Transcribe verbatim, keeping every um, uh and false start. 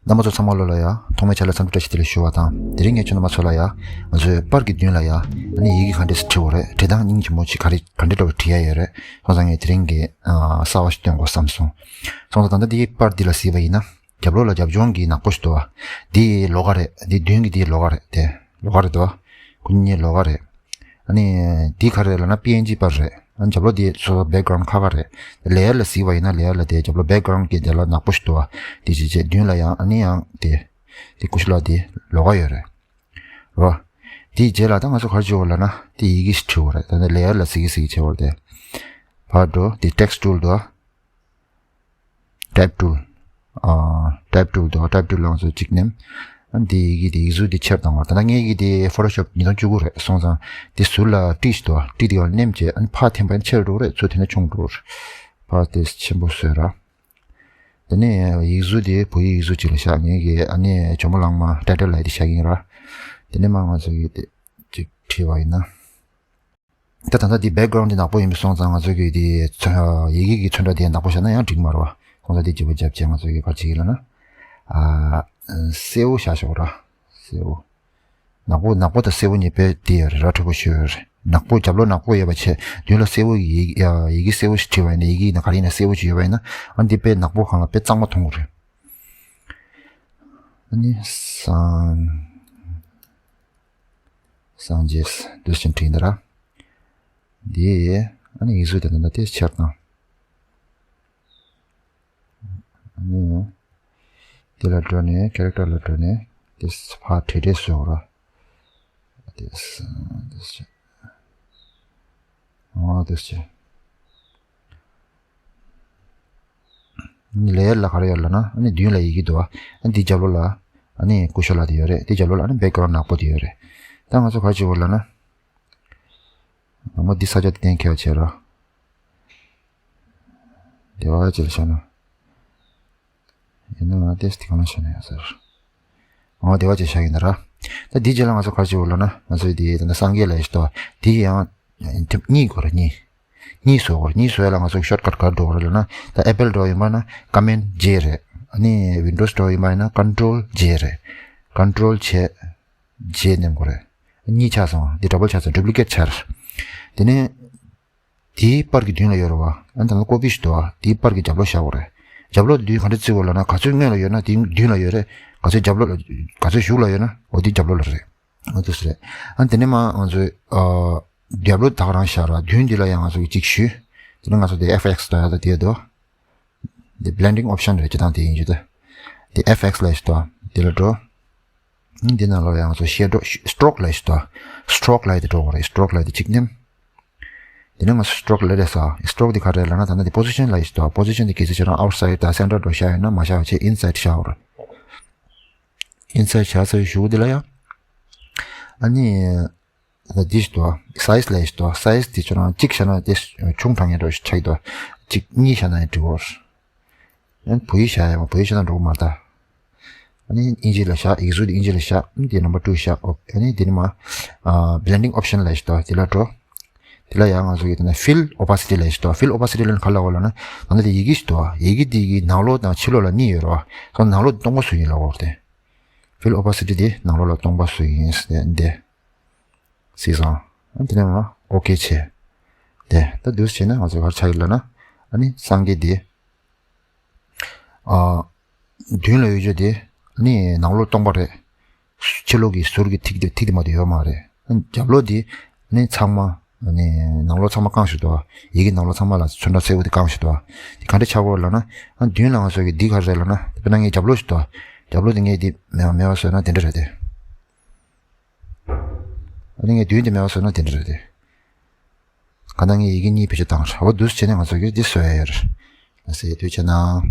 རྣམ་པ་ཚོ་ཚང་མ་ལོ་ལ་ཡ། ཐོག་མའི་ཆ་ལ་འཚམས་འདྲི་བཀྲ་ཤིས་བདེ་ལེགས་ཞུ་བ་དང་། དེ་རིང་ངས་ཁྱོད་རྣམ་པ་ཚོ་ལ་ཡ། ང་ཚོའི་པར་གྱི་མདུན་ལ་ཡ། ཨ་ནི་ཡི་གེ་ག་འདྲས་སེ་བྲིས་དགོས་རེད། བྲིས་སྟངས་སྙིང་རྗེ་མོ་ཅིག་ག་རེ་ག་འདྲས་འདྲ་བོ་བྲིས་ཡ་ཡོད་རེད། སོང་ཙང་ངས་དེ་རིང་གི་ཨ་གསར་བ་ཞིག་སྟོན་དགོས་བསམ་སོང་། སོང་ཙང་ད་ལྟ་འདིའི་པར་འདི་ལ་གཟིགས་པ་ཡིན་ན། རྒྱབ་ལོགས་ལ་རྒྱབ་ལྗོངས་ཀྱི་ནག་པོ་ཞིག་འདུག་བ། འདི་ལོགས་ཀ་རེད། འདི་མདུན་གྱི་འདི་ལོགས་ཀ་རེད་དེ། ལོགས་ཀ་རེད་འདུག་བ། ཁོ་གཉིས་ལོགས་ཀ་རེད། ཨ་ནི། འདི་ག་རེ་རེད་ལབ་ན་པི་ཨེན་ཇི་པར་རེད། ཨ་ནི་རྒྱབ་ལོགས་འདི་སོ་སོ་བེག་གྷ་རའུན་ཁ་ཁ་རེད། ལེ་ཡར་ལ་གཟིགས་པ་ཡིན་ན་ལེ་ཡར་ལ་དེ་རྒྱབ་ལོགས་བེག་གྷ་རའུན་གྱི་དེ་ལ་ནག་པོ་ཞིག་འདུག་བ། དེ་བྱས་བྱས་མདུན་ལ་ཡང་ཨ་ནི་ཡང་དེ། དེ་ཀུ་ཤུ་ལ་དེ་ལོགས་ཀ་ཡོད་རེད། རོ། དེའི་རྗེས་ལ་ད་ང་ཚོ་ག་རེ་བྱེད་དགོས་ལབ་ན་དེ་ཡི་གེ་ཞིག་བྲིས་དགོས་རེད། ད་ནི་ལེ་ཡར་ལ་གཟིགས་གི་གཟིགས་གི་བྱེད་དགོས་རེད་དེ། ཕར་འགྲོ་དེ་ཊེག་སི་ཊུལ་འདུག་བ། ཊའིབ་ཊུལ། ཨ། ཊའིབ་ཊུལ་འདུག་ཊའིབ་ཊུལ་ལ་ང་ཚོ་གཅིག་ནེམ། ཨ་འདི་ཡི་གེ་འདི་ཡིག་གཟུགས་འདི་ཆེར་བཏང་བ། ད་ལྟ་ངའི་ཡི་གེ་འདི་ཕོ་ཊོ་ཤོབ་ཉིས་སྟོང་བཅུ་དགུ་རེད། སོང་ཙང་འདི་ཟུར་ལ་ཊི་ཞིག་འདུག་ཊི་འདི་ག་ལ་ནེམ་བྱས། ཨ་ནི་ཕར་འཐེན་པ་ཡིན་ཆེར་འགྲོ་གི་རེད། ཚུར་འཐེན་ན་ཆུང་འགྲོ་གི་རེད། ཕར་དེ་ཆེན་པོ་བཟོས་ར། དེ་ནས་ཡིག་གཟུགས་འདི་བོད་ཡིག་ཡིག་གཟུགས་ཅིག་ལ་བཞག་ངེས་ཀྱི། ཨ་ནི་ཇོ་མོ་གླང་མ་ཊའི་ཊལ་ལ་འདི་བཞག་གི་ཡིན་ར། དེ་ནས་མ་ང་ཚོ་གི་དེ་ཅིག་བྲིས་པ་ཡིན་ན། ད་ད་ལྟ་འདི་བེག་གྷ་རའུན་འདི་ནག་པོ་ཡིན་པས་སོང་ཙང་ང་ཚོ་གི་འདི་ཚོ་ཡི་གེ་གི་ཚོན་ཁྲ་འདི་ནག་པོ་བཞག་ན་ཡང་འགྲིག་མ་རེད་བ། སོང་ཙང་འདི་བརྗེ་པོ་བརྒྱབ་བྱས་ང་ཚོ་གི་ག་རེ་བྱེད་ཀྱི་ལབ་ན། ཨ། སེར་པོ་བཞག་ཤོག་ར། སེར་པོ། ནག་པོ་ནག་པོ་དང་སེར་པོ་གཉིས་དཔེ་དེ་ཡོད་རེད། ར་འཕྲོད་པོ་ཞིག་ཡོད་རེད། ནག་པོ་རྒྱབ་ལོགས་ནག་པོ་ཡོད་པ་བྱས། མདུན་ལ་སེར་པོ་ཡི་ཡི་གེ་སེར་པོ་ཞིག་བྲིས་པ་ཡིན་ན། ཡི་གེ་ཡིན་ན་ག་རེ་ཡིན་ན་སེར་པོ་ཞིག་ཡོད་པ་ཡིན་ན། ཨ་འདི་དཔེ་ནག་པོ་སྒང་ལ་དཔེ་གཙང་མ་མཐོང་གི་རེད། ཨ་ནི་སངས། སངས་རྒྱས་འདུག་སེ་བྲིས་འདི་ར། འདི། ཨ་ནི་ཡིག་གཟུགས་དེ་འདྲ་དེ་ཆེར་བཏང་། ཨ་ནི། དེ་ལ་འགྲོ་ནས་ཁེ་རེག་ཊར་ལ་འགྲོ་ནས་དེ་ཕར་བྲིས་བྲིས་བཟོ་ར། དེ། དེ། ཨ་དེ་ཆེ། ལེ་ཡར་ལ་ག་རེ་ཡོད་ལབ་ན། ཨ་ནི་མདུན་ལ་ཡི་གེ་འདུག་བ། ཨ་འདི་རྒྱབ་ལོགས་ལ། ཨ་ནི་ཀུ་ཤུ་ལ་དེ་ཡོད་རེད། དེ་རྒྱབ་ལོགས་ལ་ཨ་ནི་བེག་གྷ་རའུན་ནག་པོ་དེ་ཡོད་རེད། ད་ང་ཚོ་ག་རེ་བྱེད་དགོས་ལབ་ན། ང་མོ་འདི་ས་ཆ་དེ་གཏན་འཁེལ་བྱས་ར། དེ་བ་ཅིག་ལ་བཞག་ན། ཡིན་ན་ང་ཏེས་དེ་ག་ན་བཞག་ན་ཡང་ཟེར། ང་དེ་བ་ཅིག་བཞག་ཡིན་ད་ར། ད་འདི་རྗེས་ལ་ང་ཚོ་ག་རེ་བྱེད་དགོས་ལབ་ན། ང་ཚོ་འདི་ད་ལྟ་སངས་རྒྱས་ལ་ཡོད་དོ། འདི་ཡང་ཐེབས་གཉིས་དགོས་ར། གཉིས། གཉིས་བཟོ་དགོས་ར། གཉིས་བཟོ་ཡ་ལ་ང་ཚོ་ཤོཊ་ཀཊ་ག་རེ་འགྲོ་དགོས་ར་ལབ་ན། ད་ཨེ་པལ་འགྲོ་ཡིན་པ་ན་ཀོ་མན་ཌི་ཇེ་རེད། ཨ་ནི་ཝིན་ཌོས་འགྲོ་ཡིན་པ་ཡིན་ན་ཀོན་ཊོལ་ཇེ་རེད། ཀོན་ཊོལ་ཇེ། ཇེ་ནེམ་དགོས་རེད། གཉིས་ཆགས་སོང་། འདི་ཌབ་བལ་ཆགས་སོང་། ཌུབ་ལི་ཀེཊ་ཆགས། དེ་ནས། དེའི་པར་གྱི་མདུན་ལ་ཡོད་རེད་བ། ཨ་ནི་ད་ལྟ་ཀོ་པི་ཞིག་འདུག་བ། དེའི་པར་གྱི་རྒྱབ་ལོགས་བཞག་དགོས་རེད། རྒྱབ་ལོགས་དེ་མདུན་ག་འདྲ་བརྩི་དགོས་ལབ་ན། ག་ཚོད་སྔོན་ལ་ཡོད་ན་དེའི་མདུན་ལ་ཡོད་རེད། ག་ཚོད་རྒྱབ་ལོགས་ལ། ག་ཚོད་གཞུག་ལ་ཡོད་ན་འོ་དེའི་རྒྱབ་ལོགས་ལ་རེད། ཨ་འདུག་སེ་རེད། ཨ་དེ་ནས་མ་ང་ཚོས་ཨ་རྒྱབ་ལོགས་ད་ག་རང་བཞག་ར། མདུན་འདི་ལ་ཡང་ང་ཚོ་གི་གཅིག་ཞུས། དེ་ནས་ང་ཚོ་དེ་ཨེཕ་ཨེགས་དང་ཡ་ད་དེ་འདུག་དེ་བྷི་ལེན་ཌིང་ཨོབ་ཤན་རེད། སྤྱིར་བཏང་དེ་ཡིན་རྒྱུ་དེ། དེ་ཨེཕ་ཨེགས་ལ་ཞིག་འདུག་དེ་ལ་འགྲོ། འདི་ནང་ལོགས་ཡང་ང་ཚོ་ཤེ་ཌོ། སི་ཊོག་ལབ་ཡ་ཞིག་འདུག་སི་ཊོག་ལབ་ཡ་དེ་འགྲོ་དགོས་རེད། སི་ཊོག་ལབ་ཡ་དེ་གཅིག་ནེམ། དེ་ནས་ང་ཚོ་སི་ཊོག་ལབ་རེད་ས། སི་ཊོག་དེ་ག་རེ་ལབ་ན། ད་ལྟ་དེ་པོ་སི་ཤན་ལབ་ཡ་ཞིག་འདུག་པོ་སི་ཤན་དེ་གལ་སྲིད་ཁྱེད་རང་ཨའུཊ་སའིཌ་དང་སེན་ཊར་འགྲོ་བཞག་ཡོད་ན། མ་བཞག་བྱས་ཨིན་སའིཌ་བཞག་དགོས་རེད། ཨིན་སའིཌ་བཞག་ཚར་བའི་གཞུག་དེ་ལ་ཡང་། ཨ་ནི། ད་འདི་ཞིག་འདུག་སའི་ཛི་ལབ་ཡ་ཞིག་འདུག་སའི་ཛི་དེ་ཁྱོད་རང་གཅིག་བཞག་ན་དེ་ཆུང་དྲགས་ཡ་འདྲ་ཞིག་ཆགས་ཀྱི་འདུག་གཅིག་གཉིས་བཞག་ན་ཡང་འགྲིག་གོ། ཡང་བོད་ཡིག་བཞག་ཡ། བོད་ཡིག་བཞག་ན་འགྲོ་གི་མ་རེད་ད། ཨ་ནི་ཨིན་ཇི་ལ་བཞག་ཡིག་གཟུགས་དེ་ཨིན་ཇི་ལ་བཞག་དེ་ནམ་བར་ཊུ་བཞག་ཨོ། ཨ་ནི་དེ་ནི་མ། ཨ། བྷི་ལེན་ཌིང་ཨོབ་ཤན་ལབ་ཡ་ཞིག་འདུག་དེ་ལ་འགྲོ། དེ་ལ་ཡང་ང་ཚོ་གི་དེ་ནས་ཕིལ་ཨོ་པ་སི་ཊི་ལབ་ཡ་ཞིག་འདུག་ཕིལ་ཨོ་པ་སི་ཊི་ལབ་ན་ག་རེ་ལབ་ན། ད་ལྟ་དེ་ཡི་གེ་ཞིག་འདུག་ཡི་གེ་དེ་གི་ནང་ལོགས་དང་ཕྱི་ལོགས་ལ་གཉིས་ཡོད་རེད་བ། སོ་ནང་ལོགས་དེ་སྟོང་པ་བཟོ་ཡིན་ལབ་ཡོད་རེད། ཕིལ་ཨོ་པ་སི་ཊི་དེ་ནང་ལོགས་ལ་སྟོང་པ་བཟོ་ཡིན་ཟེར་ཏེ་འདི། སྲིད་སོང་། ཨ་དེ་ནས་ང་ཨོ་ཀེ་བྱས། དེ་ད་འདུག་སེ་བྱས་ན་ང་ཚོ་ག་རེ་ཆགས་ཡོད་ལབ་ན། ཨ་ནི་སངས་རྒྱས་འདི། ཨ། མདུན་ལ་ཡོད་རྒྱུ་དེ། ཨ་ནི་ནང་ལོགས་སྟོང་པ་རེད། ཕྱི་ལོགས་ཀྱི་ཟུར་གྱི་ཐིག་དེ་ཐིག་དེ་མ་གཏོགས་ཡོད་མ་རེད། ཨ་ནི་རྒྱབ་ལོགས་དེ། ཨ་ནི་ཚང་མ། ཨ་ནི་ནང་ལོགས་ཚང་མ་བཀང་བཞག་འདུག་ཡི་གེ་ནང་ལོགས་ཚང་མ་ལ་ཚོན་ཁྲ་སེར་པོ་དེ་བཀང་བཞག་འདུག་དེ་ག་འདྲ་ཆགས་ཀྱི་ཡོད་ལབ་ན། ཨ་མདུན་ལ་ང་ཚོ་གི་འདི་ག་རེ་རེད་ལབ་ན། དཔེར་ན་ངའི་རྒྱབ་ལོགས་ཤིག་འདུག་རྒྱབ་ལོགས་དེ་ངས་འདི་མེད་པ་མེད་པ་བཟོས་ན་དེ་འདྲ་རེད་དེ། ཨ་ནི་ངས་མདུན་དེ་མེད་པ་བཟོས་ན་དེ་འདྲ་རེད་དེ། གང་ལྟར་ངས་ཡི་གེ་གཉིས་བེད་སྤྱོད་བཏང་ར། འོ་འདུག་སེ་བྱས་ནས་ང་ཚོ་གིས་འདི་བཟོ་ཡ་ཡོད་རེད། ལགས་སེ། ཐུགས་རྗེ་གནང་།